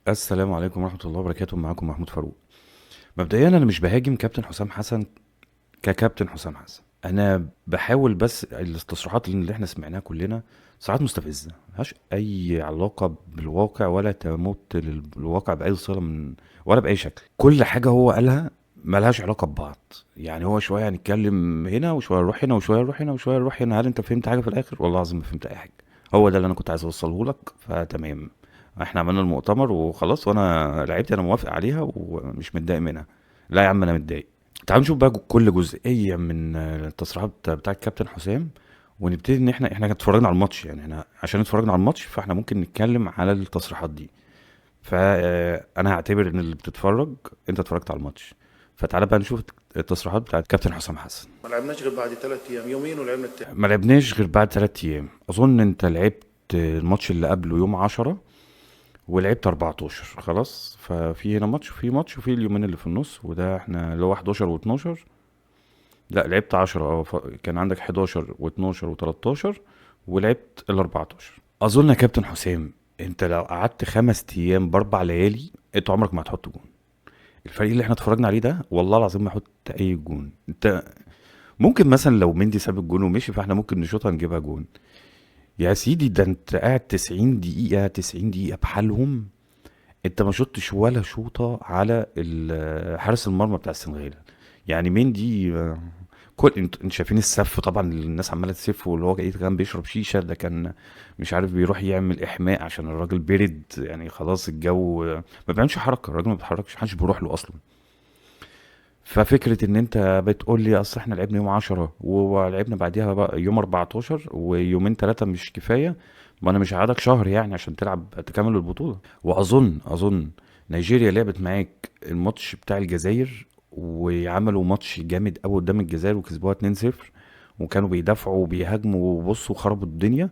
السلام عليكم ورحمة الله وبركاته. معاكم محمود فاروق. مبدئيا انا مش بهاجم كابتن حسام حسن ككابتن حسام حسن، انا بحاول بس التصريحات اللي احنا سمعناها كلنا ساعات مستفزة، ملهاش اي علاقة بالواقع ولا تمت للواقع باي صله من ولا باي شكل. كل حاجة هو قالها ملهاش علاقة ببعض، يعني هو شوية هنتكلم هنا وشوية نروح هنا وشوية نروح هنا وشوية نروح هنا. هل انت فهمت حاجة في الاخر؟ والله العظيم ما فهمت اي حاجة. هو ده اللي انا كنت عايز اوصله لك. فتمام، احنا عملنا المؤتمر وخلاص، وانا لعيبتي انا موافق عليها ومش متضايق منها. لا يا عم انا متضايق. تعالوا نشوف بقى كل جزئية من التصريحات بتاعه كابتن حسام، ونبتدي ان احنا اتفرجنا على الماتش، يعني احنا عشان اتفرجنا على الماتش فاحنا ممكن نتكلم على التصريحات دي. فانا هعتبر ان اللي بتتفرج انت اتفرجت على الماتش. فتعالى بقى نشوف التصريحات بتاعت كابتن حسام حسن. ما لعبناش غير بعد 3 ايام، يومين ولعبنا التاني. ما لعبناش غير بعد 3 ايام. اظن انت لعبت الماتش اللي قبله يوم 10 ولعبت 14 خلاص. ففي هنا ماتش وفي ماتش وفي اليومين اللي في النص، وده احنا اللي هو 11 و12. لا لعبت 10، كان عندك 11 و12 و13 ولعبت ال 14. اظن يا كابتن حسام انت لو قعدت 5 ايام ب4 ليالي انت عمرك ما هتحط جون. الفريق اللي احنا اتفرجنا عليه ده والله العظيم ما يحط اي جون. انت ممكن مثلا لو مندي ساب الجون ومشي فاحنا ممكن نشوطها نجيبها جون. يا سيدي ده انت قاعد 90 دقيقة، 90 دقيقة بحالهم انت ما شطتش ولا شوطة على حارس المرمى بتاع السنغال. يعني مندي كل انتوا شايفين السف طبعا، الناس عمالة تسف، واللي هو كان بيشرب شيشة، ده كان مش عارف بيروح يعمل إحماء عشان الراجل برد، يعني خلاص الجو ما بيعملش حركة، الراجل ما بيتحركش، محدش بيروح له أصلا. ففكرة ان انت بتقول لي اصل احنا لعبنا يوم 10 ولعبنا بعديها بقى يوم 14 ويومين 3 مش كفاية، ما انا مش هقعدك شهر يعني عشان تلعب تكمل البطولة. واظن نيجيريا لعبت معاك الماتش بتاع الجزائر وعملوا ماتش جامد قوي قدام الجزائر وكسبوها 2-0، وكانوا بيدافعوا وبيهاجموا وبصوا وخربوا الدنيا،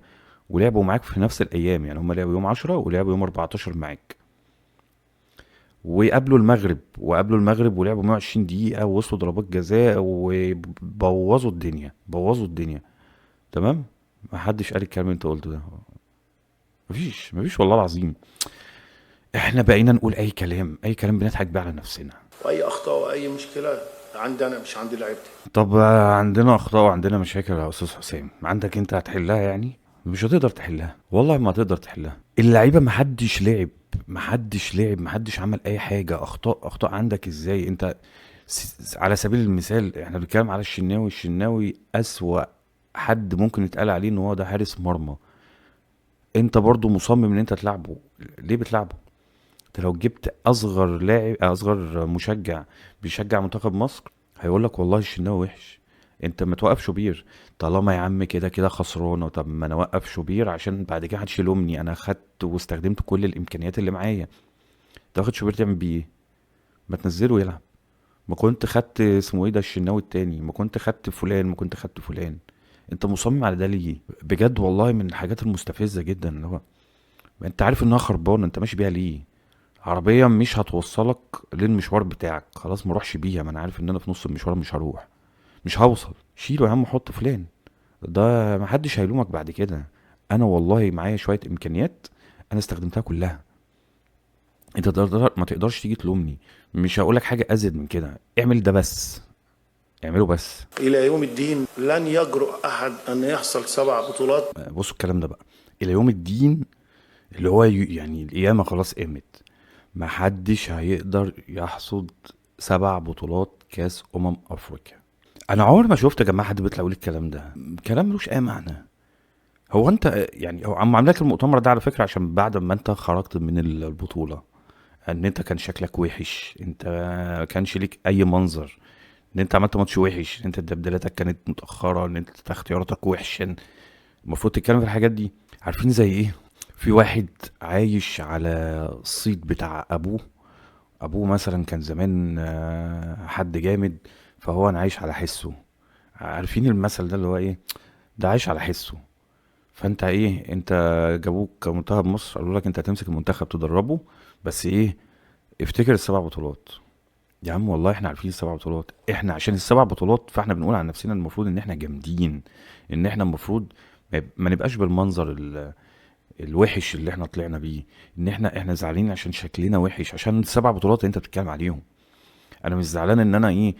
ولعبوا معاك في نفس الايام، يعني هم لعبوا يوم 10 ولعبوا يوم 14 معاك، وقابلوا المغرب ولعبوا 120 دقيقة ووصلوا ضربات جزاء وبوظوا الدنيا، بوظوا الدنيا. تمام، ما حدش قال الكلام اللي انت قلته ده، مفيش والله العظيم. احنا بقينا نقول اي كلام، اي كلام بنضحك بيه على نفسنا. واي اخطاء واي مشكلة عندي انا مش عندي لعيبتي. طب عندنا اخطاء وعندنا مشاكل يا استاذ حسام، عندك انت هتحلها يعني؟ مش هتقدر تحلها، والله ما هتقدر تحلها. اللعيبة محدش لعب، محدش عمل اي حاجة. اخطاء عندك ازاي انت؟ على سبيل المثال احنا بنتكلم على الشناوي. الشناوي اسوأ حد ممكن يتقال عليه ان هو ده حارس مرمى. انت برضو مصمم ان انت تلعبه، ليه بتلعبه؟ انت لو جبت اصغر لاعب، اصغر مشجع بيشجع منتخب مصر هيقول لك والله الشناوي وحش. انت ما توقف شوبير طالما يا عم كده كده خسرانة. طب ما انا اوقف شوبير عشان بعد كده محدش يلومني، انا خدت واستخدمت كل الامكانيات اللي معايا. انت واخد شوبير تعمل بيه ايه؟ ما تنزله يلعب. ما كنت خدت اسمه ايه ده الشناوي التاني، ما كنت خدت فلان، ما كنت خدت فلان. انت مصمم على ده ليه؟ بجد والله من الحاجات المستفزه جدا، اللي هو انت عارف انها خربانة انت ماشي بيها ليه؟ عربية مش هتوصلك للمشوار بتاعك، خلاص ما روحش بيها. ما انا عارف ان انا في نص المشوار مش هروح، مش هوصل. شيله يا عم، حط فلان ده، محدش هيلومك بعد كده. انا والله معايا شوية امكانيات انا استخدمتها كلها، انت ما تقدرش تيجي تلومني. مش هقولك حاجة ازيد من كده، اعمل ده بس، اعمله بس. الى يوم الدين لن يجرؤ احد ان يحصل 7 بطولات. بصوا الكلام ده بقى، الى يوم الدين اللي هو يعني القيامة خلاص قامت، محدش هيقدر يحصد 7 بطولات كاس افريقيا. انا عمري ما شفت يا جماعة حد بيطلع يقول الكلام ده، كلام ملوش اي معنى. هو انت يعني هو عم عاملك المؤتمر ده على فكرة عشان بعد ما انت خرجت من البطولة ان انت كان شكلك وحش، انت ما كانش ليك اي منظر، ان انت عملت ماتش وحش، ان انت تبديلاتك كانت متاخرة، ان انت اختياراتك وحشة. المفروض تتكلم في الحاجات دي. عارفين زي ايه؟ في واحد عايش على الصيت بتاع ابوه، ابوه مثلا كان زمان حد جامد، فهو انا عايش على حسه. عارفين المثل ده اللي هو ايه؟ ده عايش على حسه. فانت ايه، انت جابوك منتخب مصر قالوا لك انت هتمسك المنتخب تدربه، بس ايه، افتكر ال7 بطولات. يا عم والله احنا عارفين ال7 بطولات، احنا عشان ال7 بطولات فاحنا بنقول عن نفسنا المفروض ان احنا جامدين، ان احنا المفروض ما نبقاش بالمنظر الوحش اللي احنا طلعنا بيه، ان احنا زعلانين عشان شكلنا وحش، عشان السبع بطولات اللي انت بتتكلم عليهم. انا مش زعلان ان انا ايه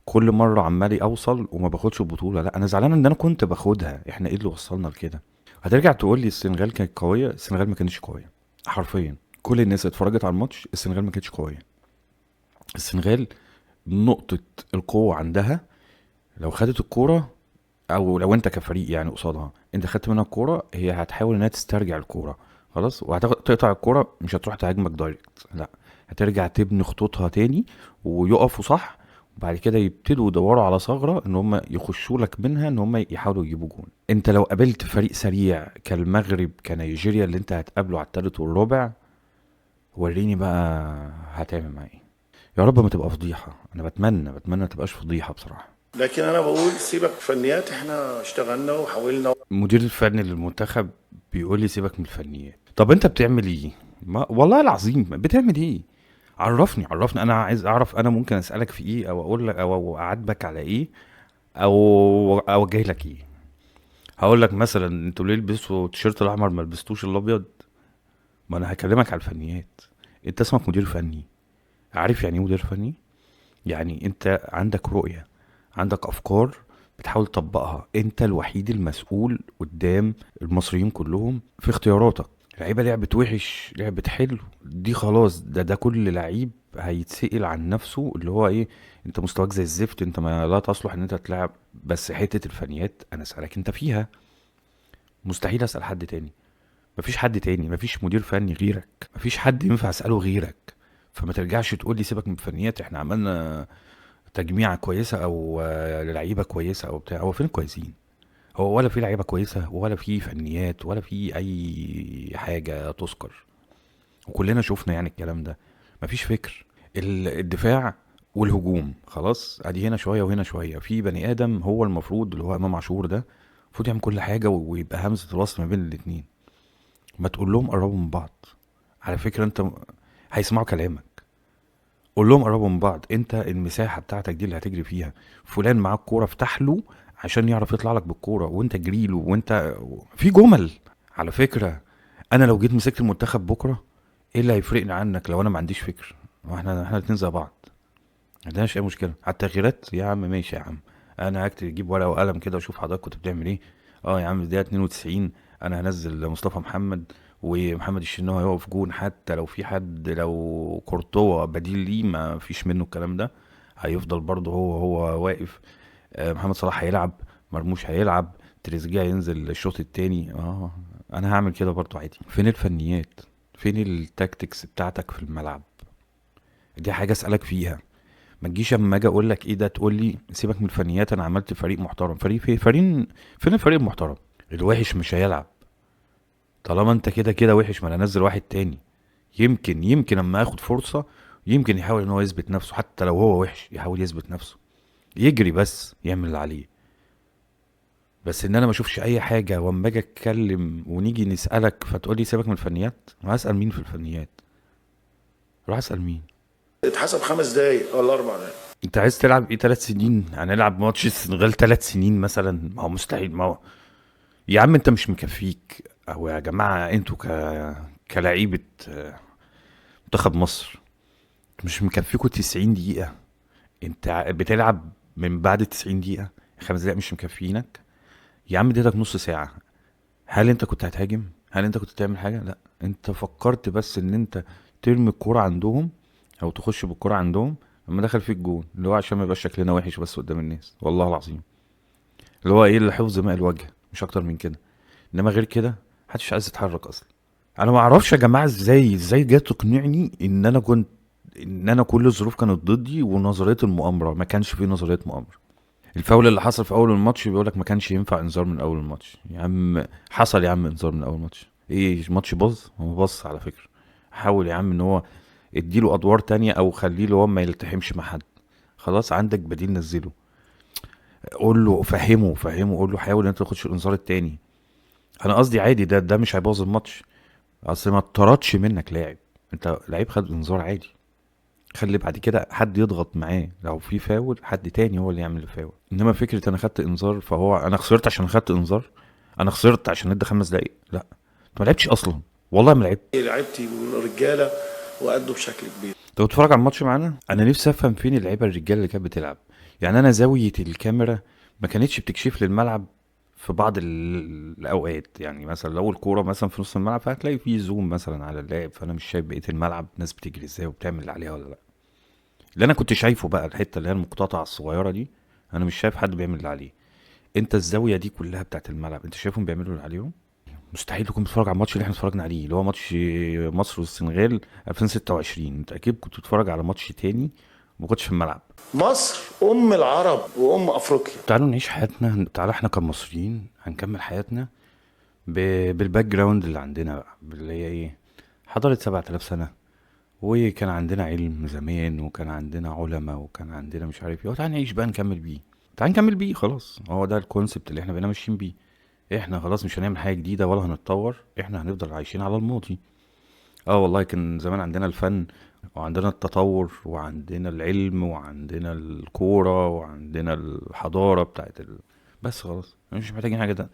كل مرة عمالي اوصل وما باخدش البطوله، لا انا زعلان ان انا كنت باخدها. احنا ايه اللي وصلنا لكده؟ هترجع تقول لي السنغال كانت قويه. السنغال ما كانتش قوية حرفيا. كل الناس اللي اتفرجت على الماتش السنغال ما كانتش قويه. السنغال نقطة القوة عندها لو خدت الكورة، او لو انت كفريق يعني قصادها انت خدت منها الكورة، هي هتحاول انها تسترجع الكورة خلاص، وهتقطع الكورة، مش هتروح تهاجمك direct، لا هترجع تبني خطوطها تاني ويقفوا صح، وبعد كده يبتدوا يدوروا على ثغره ان هم يخشوا لك منها، ان هم يحاولوا يجيبوا جون. انت لو قابلت فريق سريع كالمغرب كنيجيريا اللي انت هتقابله على الثالث والرابع، وريني بقى هتعمل معاه ايه. يا رب ما تبقى فضيحة، انا بتمنى ما تبقاش فضيحة بصراحة. لكن انا بقول سيبك فنيات، احنا اشتغلنا وحاولنا. المدير الفني للمنتخب بيقول لي سيبك من الفنيات. طب انت بتعمل ايه؟ ما والله العظيم بتعمل ايه؟ عرفني، انا عايز اعرف. انا ممكن اسالك في ايه، او اقول لك، او اعاتبك على ايه، او اوجه لك ايه. هقول لك مثلا انتوا ليه لبستوا التيشيرت الاحمر ما لبستوش الابيض؟ ما انا هكلمك على الفنيات. انت اسمك مدير فني، عارف يعني ايه مدير فني؟ يعني انت عندك رؤية، عندك افكار بتحاول تطبقها، انت الوحيد المسؤول قدام المصريين كلهم في اختياراتك. لعيبة لعبت وحش، لعبت حلو، دي خلاص، ده كل لعيب هيتسأل عن نفسه اللي هو ايه، انت مستواك زي الزفت، انت ما لا تصلح ان انت تلعب. بس حتة الفنيات انا اسالك انت فيها، مستحيل اسال حد تاني. مفيش حد تاني، مفيش مدير فني غيرك، مفيش حد ينفع اساله غيرك. فما ترجعش تقول لي سيبك من الفنيات، احنا عملنا تجميعة كويسة او لعيبة كويسة او بتاع. هو فين كويسين؟ هو ولا في لعيبة كويسة ولا في فنيات ولا في اي حاجة تذكر، وكلنا شفنا يعني الكلام ده. مفيش فكر. الدفاع والهجوم خلاص، ادي هنا شوية وهنا شوية. في بني ادم هو المفروض اللي هو امام عاشور ده المفروض يعمل كل حاجة ويبقى همزة الوصل ما بين الاتنين. ما تقول لهم قربوا من بعض، على فكرة انت هيسمعوا كلامك. قول لهم قربوا من بعض، انت المساحة بتاعتك دي اللي هتجري فيها، فلان معاه الكورة افتح له عشان يعرف يطلع لك بالكورة وانت جري له. وانت في جمل على فكرة، انا لو جيت مسكت المنتخب بكره ايه اللي هيفرقني عنك لو انا ما عنديش فكر؟ احنا الاتنين زي بعض، ما عندناش اي مشكلة. على التغييرات يا عم ماشي يا عم، انا هكتب اجيب ورقة وقلم كده واشوف حضرتك كنت بتعمل ايه. يا عم الدقيقة 92 انا هنزل مصطفى محمد ومحمد الشناوي هيقف جون، حتى لو في حد لو كورتوا بديل ليه ما فيش منه الكلام ده، هيفضل برضه هو واقف. محمد صلاح هيلعب، مرموش هيلعب، تريزيجيه هينزل الشوط التاني. انا هعمل كده برضه عادي. فين الفنيات؟ فين ال tactics بتاعتك في الملعب؟ دي حاجة اسالك فيها. ما تجيش اما اجي اقول لك ايه ده تقول لي سيبك من الفنيات انا عملت فريق محترم. فريق فين؟ فين الفريق المحترم؟ الوحش مش هيلعب. طالما انت كده كده وحش، ما انا انزل واحد تاني، يمكن اما اخد فرصة يمكن يحاول ان هو يثبت نفسه، حتى لو هو وحش يحاول يثبت نفسه، يجري بس يعمل اللي عليه. بس ان انا ما اشوفش اي حاجة، واما اجي اتكلم ونيجي نسالك فتقول لي سيبك من الفنيات. ما اسال مين في الفنيات؟ راح اسال مين؟ اتحسب 5 دقايق ولا 4 دقايق. انت عايز تلعب ايه 3 سنين؟ هنلعب ماتش السنغال 3 سنين مثلا؟ ما هو مستحيل. ما هو يا عم انت مش مكفيك. او يا جماعة انتوا كلاعيبه منتخب مصر مش مكفيكوا 90 دقيقة. انت بتلعب من بعد 90 دقيقة، 5 دقايق مش مكفينك يا عم. اديتك نص ساعة، هل انت كنت هتهاجم؟ هل انت كنت تعمل حاجة؟ لا، انت فكرت بس ان انت ترمي الكورة عندهم او تخش بالكورة عندهم لما دخل فيك جون، اللي هو عشان ما يبقاش شكلنا وحش بس قدام الناس. والله العظيم اللي هو ايه، اللي حفظ ماء الوجه، مش اكتر من كده. انما غير كده محدش عايز يتحرك اصلا. انا ما اعرفش يا جماعة ازاي جاي تقنعني ان انا كنت، ان انا كل الظروف كانت ضدي ونظريه المؤامرة. ما كانش في نظرية مؤامرة. الفاول اللي حصل في اول الماتش بيقول لك ما كانش ينفع انذار من اول الماتش. يا عم حصل يا عم انذار من اول الماتش. ايه الماتش باظ؟ هو باظ على فكرة. حاول يا عم ان هو اديله ادوار تانية او خليه له هو ما يلتحمش مع حد. خلاص عندك بديل نزله، قول له فهمه، قول له حاول ان انت تاخدش الانذار التاني. انا قصدي عادي، ده مش هيبوظ الماتش. اصل ما اتطردش منك لاعب، انت لعيب خد انذار عادي، خلي بعد كده حد يضغط معاه لو في فاول، حد تاني هو اللي يعمل الفاول. انما فكرة انا خدت انذار فهو انا خسرت عشان خدت انذار، انا خسرت عشان ادي 5 دقايق، لا. انت ما لعبتش اصلا، والله ما لعبت. لعيبتي والرجاله وأدوا بشكل كبير. انت بتتفرج على الماتش معانا؟ انا نفسي افهم فين اللعيبة الرجالة اللي كانت بتلعب. يعني انا زاوية الكاميرا ما كانتش بتكشف للملعب في بعض الاوقات، يعني مثلا لو الكورة مثلا في نص الملعب فهتلاقي في زوم مثلا على اللاعب، فانا مش شايف بقية الملعب ناس بتجري ازاي وبتعمل اللي عليها ولا لا. اللي انا كنت شايفه بقى الحتة اللي هي المقتطعه الصغيرة دي، انا مش شايف حد بيعمل اللي عليه. انت الزاوية دي كلها بتاعت الملعب انت شايفهم بيعملوا اللي عليهم؟ مستحيل تكون بتتفرج على الماتش اللي احنا اتفرجنا عليه اللي هو ماتش مصر والسنغال 2026، انت اكيد كنت بتتفرج على ماتش تاني وما كنتش في الملعب. مصر ام العرب وام افريقيا. تعالوا نعيش حياتنا، تعالوا احنا كمصريين هنكمل حياتنا بال background اللي عندنا بقى، اللي هي ايه، حضارة 7000 سنة، وكان عندنا علم زمان، وكان عندنا علماء، وكان عندنا مش عارف ايه. تعالوا نعيش بقى نكمل بيه، تعالوا نكمل بيه خلاص. هو ده ال concept اللي احنا بقينا ماشيين بيه. احنا خلاص مش هنعمل حاجة جديدة ولا هنتطور، احنا هنفضل عايشين على الماضي. والله كان زمان عندنا الفن وعندنا التطور وعندنا العلم وعندنا الكورة وعندنا الحضارة بتاعت بس خلاص مش محتاجين حاجة تانية،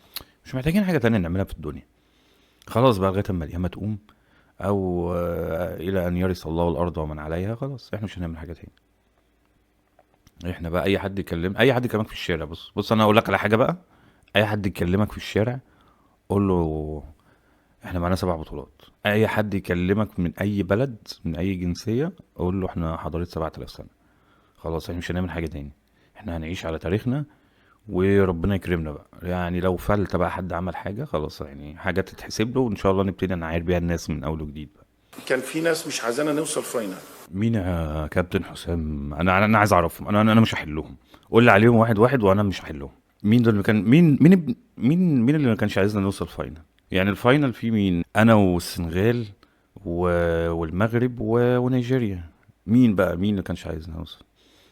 مش محتاجين حاجة تانية نعملها في الدنيا خلاص بقى، لغاية اما القيامة تقوم او الى ان يرث الله الارض ومن عليها. خلاص احنا مش هنعمل حاجة تانية. احنا بقى اي حد يكلم اي حد يكلمك في الشارع، بص انا اقول لك على حاجة بقى، اي حد يكلمك في الشارع قول له احنا معانا 7 بطولات. اي حد يكلمك من اي بلد من اي جنسية قول له احنا حضارة 7000 سنة. خلاص احنا مش هنعمل حاجة تاني، احنا هنعيش على تاريخنا وربنا يكرمنا بقى. يعني لو فلت بقى حد عمل حاجة خلاص، يعني حاجة تتحسب له وان شاء الله نبتدي نعاير بيها الناس من اول وجديد بقى. كان في ناس مش عايزانا نوصل final. مين يا كابتن حسام؟ انا عايز اعرفهم، انا مش هحلهم. قول لي عليهم واحد واحد وانا مش هحلهم. مين دول اللي كان مين مين مين مين اللي ما كانش عايزنا نوصل final؟ يعني ال final في مين؟ انا والسنغال والمغرب ونيجيريا. مين بقى؟ مين اللي كانش عايزنا نوصل؟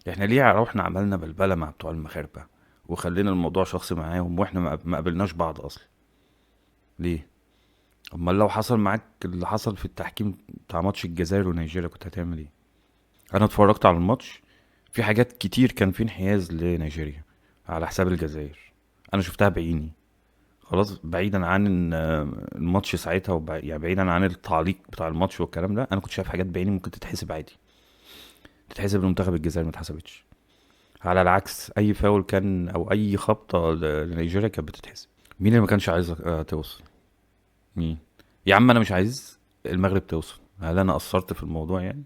احنا ليه روحنا عملنا بلبلة مع بتوع المغاربة وخلينا الموضوع شخصي معاهم واحنا ما قابلناش بعض اصلا؟ ليه؟ امال لو حصل معاك اللي حصل في التحكيم بتاع ماتش الجزائر ونيجيريا كنت هتعمل ايه؟ انا اتفرجت على الماتش، في حاجات كتير كان في انحياز لنيجيريا على حساب الجزائر، انا شفتها بعيني. خلاص بعيدا عن الماتش ساعتها يعني بعيدا عن التعليق بتاع الماتش والكلام ده، انا كنت شايف حاجات بعيني ممكن تتحسب عادي، تتحسب لمنتخب الجزائر ما اتحسبتش. على العكس اي فاول كان او اي خبطه لنيجيريا كانت بتتحسب. مين اللي ما كانش عايز توصل؟ مين يا عم؟ انا مش عايز المغرب توصل. هل انا قصرت في الموضوع يعني؟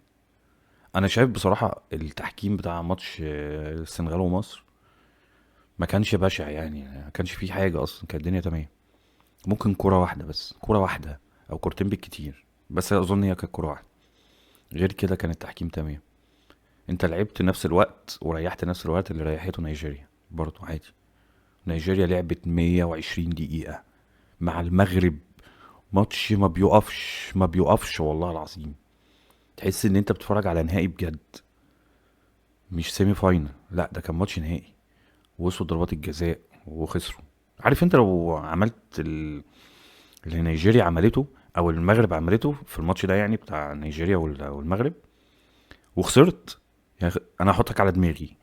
انا شايف بصراحة التحكيم بتاع ماتش السنغال ومصر ما كانش بشع، يعني ما كانش فيه حاجة اصلا، كانت الدنيا تمام. ممكن كرة واحدة بس، كرة واحدة او كورتين بالكتير، بس اظن هي كانت كرة واحدة. غير كده كان التحكيم تمام. انت لعبت نفس الوقت وريحت نفس الوقت اللي ريحته نيجيريا برضو عادي. نيجيريا لعبت 120 دقيقة مع المغرب، ماتش ما بيقفش، ما بيقفش والله العظيم. تحس ان انت بتتفرج على نهائي بجد، مش semi final، لا ده كان ماتش نهائي. وصلوا ضربات الجزاء وخسروا. عارف انت لو عملت اللي نيجيريا عملته او المغرب عملته في الماتش ده، يعني بتاع نيجيريا والمغرب، وخسرت، يعني انا هحطك على دماغي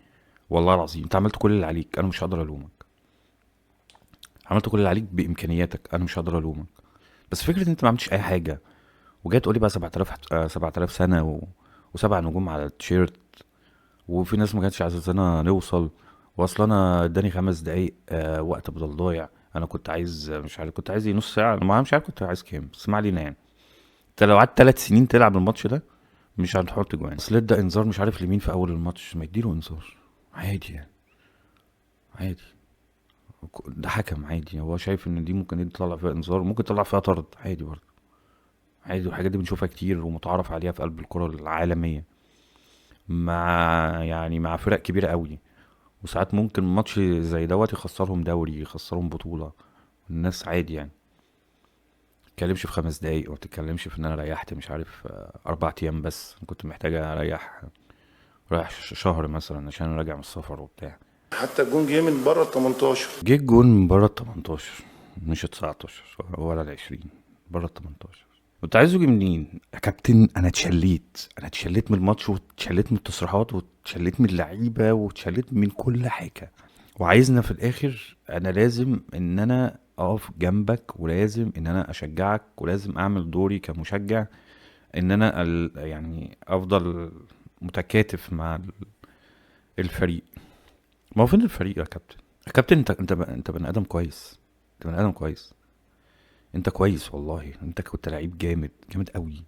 والله العظيم. انت عملت كل اللي عليك، انا مش هقدر الومك. عملت كل اللي عليك بامكانياتك، انا مش هقدر الومك. بس فكرة ان انت ما عملتش اي حاجة وجاي تقولي بقى 7000 سنة وسبع نجوم على التيشيرت، وفي ناس ما كانتش عايزانا نوصل، واصل انا اداني 5 دقايق وقت بدل ضايع. انا كنت عايز مش عارف كنت عايز ايه، نص ساعة، ما مش عارف كنت عايز كام، بس ما علينا. يعني انت لو قعدت 3 سنين تلعب الماتش ده مش هتحط جوان. اصل ادى انذار مش عارف لمين في اول الماتش، ما يديله انذار عادي يعني، عادي، ده حكم عادي، هو شايف ان دي ممكن يطلع فيها انذار، ممكن يطلع فيها طرد عادي برضه عادي. والحاجات دي بنشوفها كتير ومتعارف عليها في قلب الكرة العالمية مع فرق كبيرة قوي. وساعات ممكن ماتش زي دوت يخسرهم دوري، يخسرهم بطولة، الناس عادي يعني. تتكلمش في 5 دقايق، وما تتكلمش في ان انا ريحت مش عارف 4 ايام بس، كنت محتاجة اريح، رايح شهر مثلا عشان راجع من السفر وبتاع. حتى الجون جه من بره ال 18، جه الجون من بره ال 18، مش ال 19 ولا ال 20، بره ال 18. كنت عايزه يجي منين يا كابتن؟ انا اتشليت، انا اتشليت من الماتش، واتشليت من التصريحات، واتشليت من اللعيبة، واتشليت من كل حاجة. وعايزنا في الاخر انا لازم ان انا اقف جنبك، ولازم ان انا اشجعك، ولازم اعمل دوري كمشجع ان انا يعني افضل متكاتف مع الفريق. ما هو فين الفريق يا كابتن؟ يا كابتن انت بني ادم كويس، انت بني ادم كويس، انت كويس والله، انت كنت لعيب جامد، جامد قوي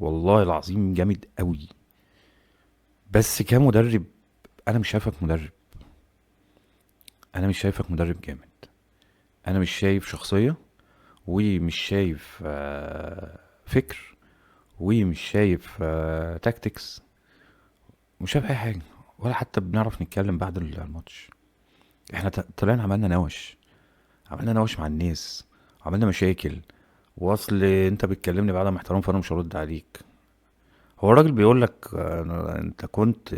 والله العظيم، جامد قوي. بس كمدرب انا مش شايفك مدرب، انا مش شايفك مدرب جامد، انا مش شايف شخصية، ومش شايف فكر، ومش شايف tactics، مش شايف اي حاجة، ولا حتى بنعرف نتكلم بعد الماتش. احنا طلعنا عملنا نوش، عملنا نوش مع الناس، عملنا مشاكل، واصل انت بتكلمني بعدم احترام فانا مش هرد عليك. هو الراجل بيقول لك انت كنت،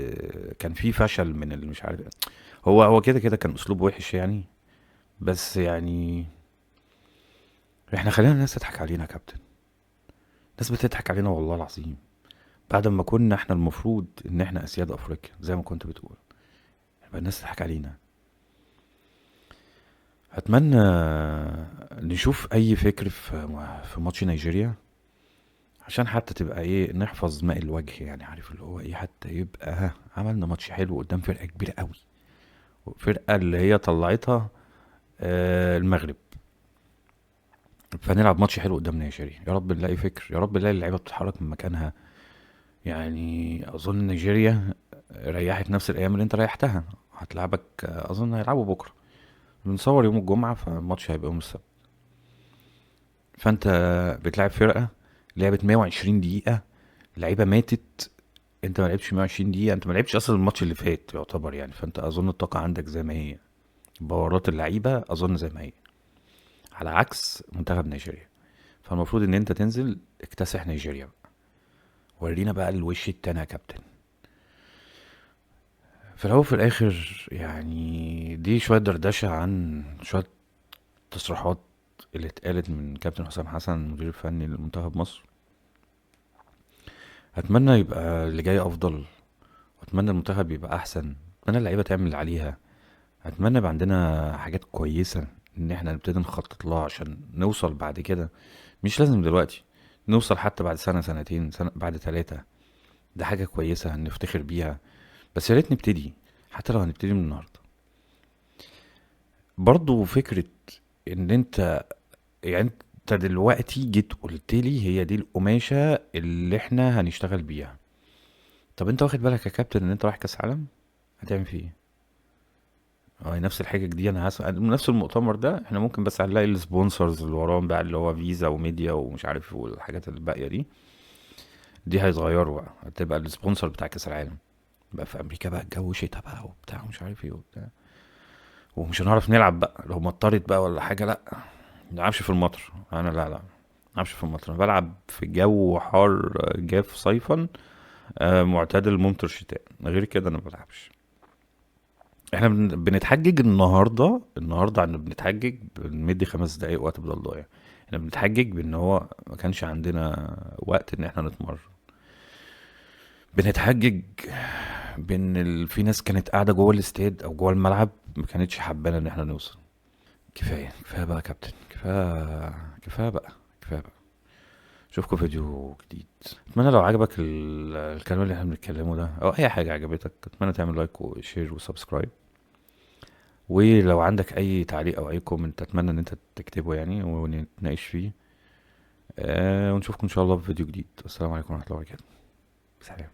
كان في فشل من اللي مش عارف، هو كده كده كان اسلوب وحش يعني، بس يعني احنا خلينا الناس تضحك علينا يا كابتن، الناس بتضحك علينا والله العظيم، بعد ما كنا احنا المفروض ان احنا اسياد افريقيا زي ما كنت بتقول، يبقى الناس تضحك علينا. اتمنى نشوف اي فكر في ماتش نيجيريا، عشان حتى تبقى ايه، نحفظ ماء الوجه يعني، عارف اللي هو ايه، حتى يبقى ها عملنا ماتش حلو قدام فرقة كبيرة قوي، فرقة اللي هي طلعتها المغرب، فنلعب ماتش حلو قدام نيجيريا. يا رب نلاقي فكر، يا رب نلاقي اللعيبة بتتحرك من مكانها. يعني اظن نيجيريا ريحت نفس الايام اللي انت ريحتها، هتلعبك اظن هيلعبوا بكره، بنصور يوم الجمعة فالماتش هيبقى يوم السبت، فانت بتلعب فرقه لعبت 120 دقيقة، لعيبة ماتت، انت ما لعبتش 120 دقيقة، انت ما لعبتش اصلا الماتش اللي فات يعتبر يعني، فانت اظن الطاقة عندك زي ما هي، باورات اللعيبة اظن زي ما هي، على عكس منتخب نيجيريا. فالمفروض ان انت تنزل اكتسح نيجيريا بقى، ورينا بقى الوش التاني يا كابتن. في الاول وفي الاخر يعني دي شوية دردشة عن شوية تصريحات اللي اتقالت من كابتن حسام حسن المدير الفني لمنتخب مصر. اتمنى يبقى اللي جاي افضل، واتمنى المنتخب يبقى احسن، اتمنى اللعيبة تعمل اللي عليها، اتمنى يبقى عندنا حاجات كويسة ان احنا نبتدي نخطط لها عشان نوصل بعد كده، مش لازم دلوقتي، نوصل حتى بعد سنة سنتين سنة بعد 3، ده حاجة كويسة هنفتخر بيها، بس يا ريت نبتدي حتى لو هنبتدي من النهارده. برضو فكرة ان انت يعني انت دلوقتي جيت قلت لي هي دي القماشه اللي احنا هنشتغل بيها، طب انت واخد بالك يا كابتن ان انت رايح كاس عالم هتعمل فيه ايه؟ نفس الحاجة دي انا هسأل نفس المؤتمر ده، احنا ممكن بس هنلاقي ال sponsors اللي وراهم بقى اللي هو فيزا وميديا ومش عارف والحاجات الباقية دي هيتغيروا بقى، هتبقى ال sponsor بتاع كاس العالم بقى في امريكا بقى، الجو شتا بقى وبتاع ومش عارف ايه وبتاع، ومش هنعرف نلعب بقى لو مطرت بقى ولا حاجة، لا ما نلعبش في المطر، انا لا لا ما نلعبش في المطر، انا بلعب في جو حار جاف صيفا، معتدل ممطر شتاء، غير كده انا ما بلعبش. احنا بنتحجج النهارده عن بنتحجج بنمدي 5 دقايق وقت بدل ضايع، احنا بنتحجج بان هو ما كانش عندنا وقت ان احنا نتمرن، بنتحجج بان في ناس كانت قاعدة جوه الاستاد او جوه الملعب ما كانتش حبانا ان احنا نوصل. كفاية كفاية بقى يا كابتن، كفاية كفاية بقى، كفاية بقى. اشوفكم فيديو جديد. اتمنى لو عجبك الكلام اللي احنا بنتكلمه ده او اي حاجة عجبتك، اتمنى تعمل like و share و subscribe، ولو عندك اي تعليق او اي comment اتمنى ان انت تكتبه يعني ونتناقش فيه. ونشوفكم ان شاء الله في فيديو جديد. السلام عليكم ورحمة الله وبركاته. سلام.